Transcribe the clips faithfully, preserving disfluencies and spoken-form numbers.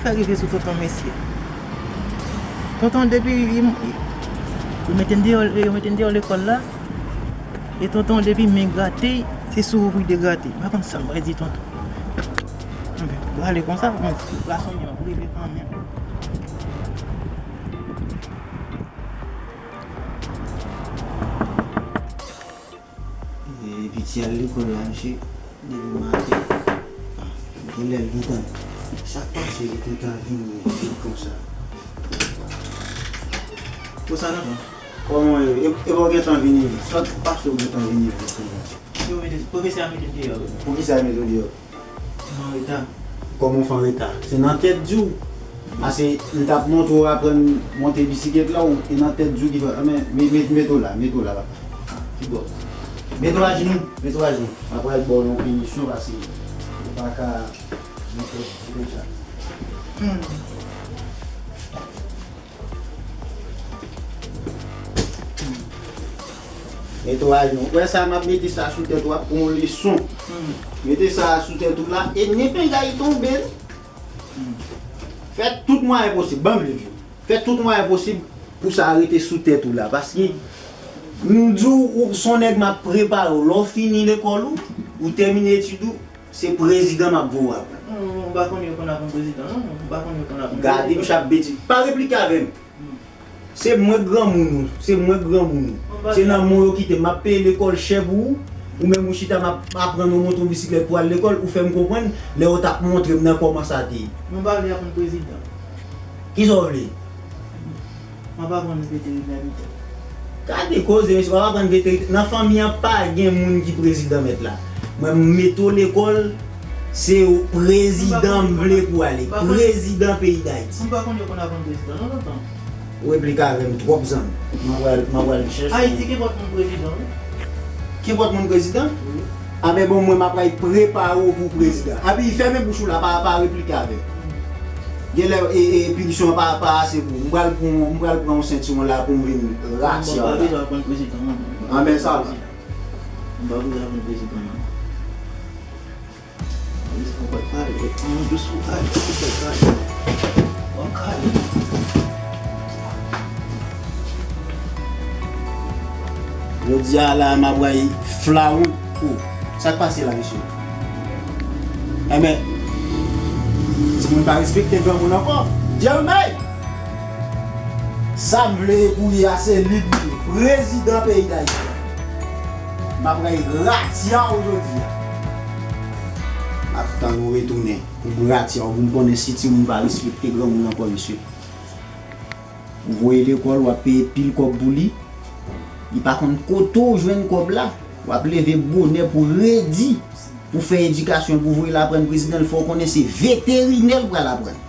Sa rive sou tonton mesye. Tonton depi li, li, yo mete n deyò, yo mete n deyò lekòl la. E tonton depi men grate, se souri degrate. M pa konn sa m pral di tonton. Anben, prale konsa, bon, gason m yo, m ap rive kanmenm. E, piti al lekòl la, mesye, depi maten. Ah, genlè l gentan. Sa k pase li gentan vini vit konsa? Konsa nan, non? Kòman yo? E, e pa w gentan vini vit? Sa k pase w gentan vini vit konsa? Yo mete, pwofesè a mete m deyò. Poukisa yo mete w deyò? M an reta. Kòman w fè an reta? Se nan tèt di w. Pase m t ap montre w aprann monte bisiklèt la, ou, e nan tèt di w ki fè, anben, me-, me-, mete w la, mete w la, papa. Ki bò? Mete w ajenou, mete w ajenou. M ap pral ba w yon pinisyon, pase ou pa ka monte bisiklèt konsa. Hmm. Netwaj nou. Ou wè sa, m ap mete sa sou tèt ou a pou yon leson. Hmm. Mete sa sou tèt ou la, e nen pengay tonbe. Hmm. Fè tout mwayen posib, ban m liv yo. Fè tout mwayen posib pou sa rete sou tèt ou la. Paske m di w, ou se yon nèg m ap prepare w. Lè w fini lekòl ou, ou tèmine etid ou, se prezidan m ap voye w aprann. Non, non, m pa konn yo konn aprann prezidan, non, non, m pa konn yo konn aprann prezidan. Gade misye ap betiz. Pa replike avè m. Hmm. Se mwen k granmoun ou, se mwen k granmoun ou. Se nan men w yo kite m. M ap peye lekòl chè pou ou, ou menm ou chita m ap aprann ou monte yon bisiklèt pou al lekòl, ou fè m konprann, lè w t ap montre m nan kòman sa te ye. Mwen pa vle aprann prezidan. Kisa w vle? Mwen pa konn veterinè pito. Gade koze, mesye, w ap aprann veterinè. Nan fanmi an, pa gen moun ki prezidan mèt la. Mwen, m mete w lekòl, se prezidan m vle pou ale. Prezidan peyi Dayiti. Mwen pa konn yo konn aprann prezidan, non, tonton. Ou replike avè m twòp zanmi. Mwen pral, mwen pral chèche. Ayiti gen pòt moun prezidan, wi. Gen pòt moun prezidan? Wi. Anben bon, mwen m ap pral prepare w pou prezidan. Anben fèmen bouch ou la, pa, pa replike avè m. Genlè, e, e, pinisyon an pa, pa ase pou ou. M pral pran, m pral pran yon sentiwon la pou m vin ratye w la. Mwen pa bezwen aprann prezidan, non. Anben sa va. Mwen pa bezwen aprann prezidan, non. Ou pa kale, ou dous, ou kale, ou kale. Ou kale. Jodi a la, m ap bay flawon. Oh, sa k pase la, mesye? Enben, timoun pa respekte granmoun ankò. Jeremy! Sa m vle pou li a, se li k vle. Prezidan peyi Dayiti. M ap ray ratya w jodi a. M ap tann ou retounen pou m ratya w, pou m konnen si timoun pa respekte granmoun ankò, mesye. Ou voye lekòl, w ap peye pil kòb pou li. Li pa konn kote w jwenn kòb la. W ap leve bonè pou redi, pou fè edikasyon, pou voye l aprann prezidan, l fè w konnen se veterinè l pral aprann.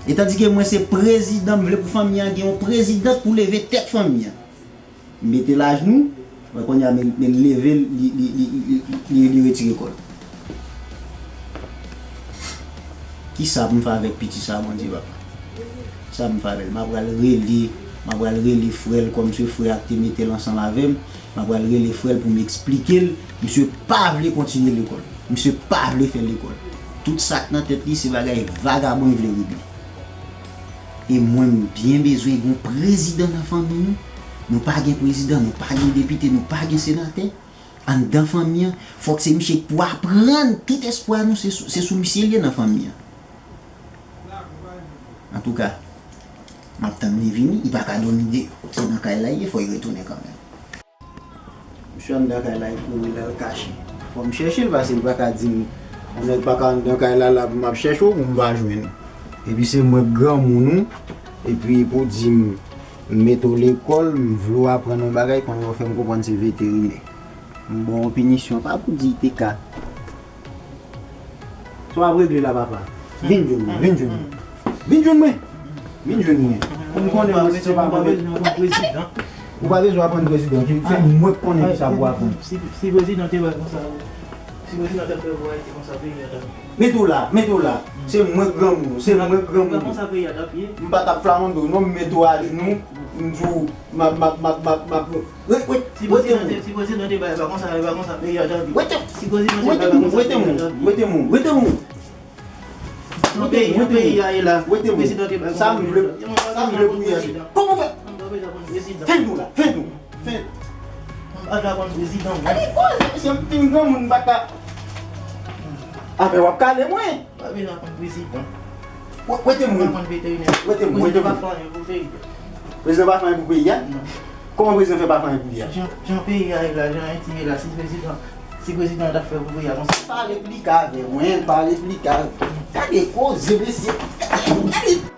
E tandike mwen se prezidan, m vle pou fanmi an gen yon prezidant pou leve tèt fanmi an. M mete l ajnou, wè kounye a, men, men l leve, li, li, li retire kò l. Kisa pou m fè avèk piti sa, Bondye papa? Sa pou m fè avè l? M ap pral rele, m ap pral rele frè l kòm se frè a k te mete l ansanm avè m. M ap pral rele frè l pou m eksplike l. Misye pa vle kontinye lekòl. Misye pa vle fè lekòl. Tout sa k nan tèt li, se bagay vagabon li vle regle. E mwen, m byen bezwen gen yon prezidan nan fanmi nou. Nou pa gen prezidan, nou pa gen depite, nou pa gen senatè. Anndan fanmi an, fòk se misye k pou aprann tout espwa nou, se sou, se sou misye l ye nan fanmi an. Antouka, m ap tann li vini, li pa ka dòmi deyò. Se nan kay la l ye, fò l retounen kanmenm. Misye anndan kay la, li kouri l al kache. Fò m chèche l, paske li pa ka di m, yon nèg pa ka anndan kay la, la pou m ap chèche w, pou m pa jwenn ou. Epi se mwen k granmoun ou, epi pou di m, m mete w lekòl, m vle w aprann yon bagay, kounye a w fè m konprann se veterinè. M ba w yon pinisyon, pa pou di te ka. Sa w ap regle la, papa? Vin jwenn mwen, vin jwenn mwen. Vin jwenn mwen. Vin jwenn mwen. Pou m konnen mwen si se pa mwen. Ou pa bezwen aprann prezidan. Ou pa bezwen aprann prezidan. Ki fè mwen konnen ki sa pou aprann. Si, si prezidan te bay konsa, si prezidan te fè pou Ayiti konsa, peyi a t ap. Mete w la, mete w la. Se mwen k granmoun, se mwen k granmoun. Konsa peyi a t ap ye. M pa t ap flamando, non, m mete w ajnou, m di w, m ap, m ap, m ap, m ap, m ap, Wè, wè, si prezidan te, si prezidan te bay, e pa konsa, e pa konsa peyi a t ap ye. Wè, wè, wè, wè, wè, wè, wè. Nan peyi, nan peyi a ye la. Prezidan te bay. Sa m vle, sa m vle pou ye. Kòman fè? Fè nou la, fè nou. Fè. M pa ka konn prezidan. Gade koze, mesye, m fin granmoun, m pa ka. Afè w ap kale mwen. Pa bezwen konn prezidan. Wete mwen. Konn veterinè. Wete mwen, wete mwen. Prezidan pa fè anyen pou peyi. Prezidan pa fè anyen pou peyi a? Non. Kòman prezidan fè pa fè anyen pou peyi a? Jan, jan peyi a ye la, jan Ayiti ye la, si prezidan, si prezidan ta fè pou peyi a konsa. Pa replike avè mwen, pa replike avè. Gade koze, mesye. Gade.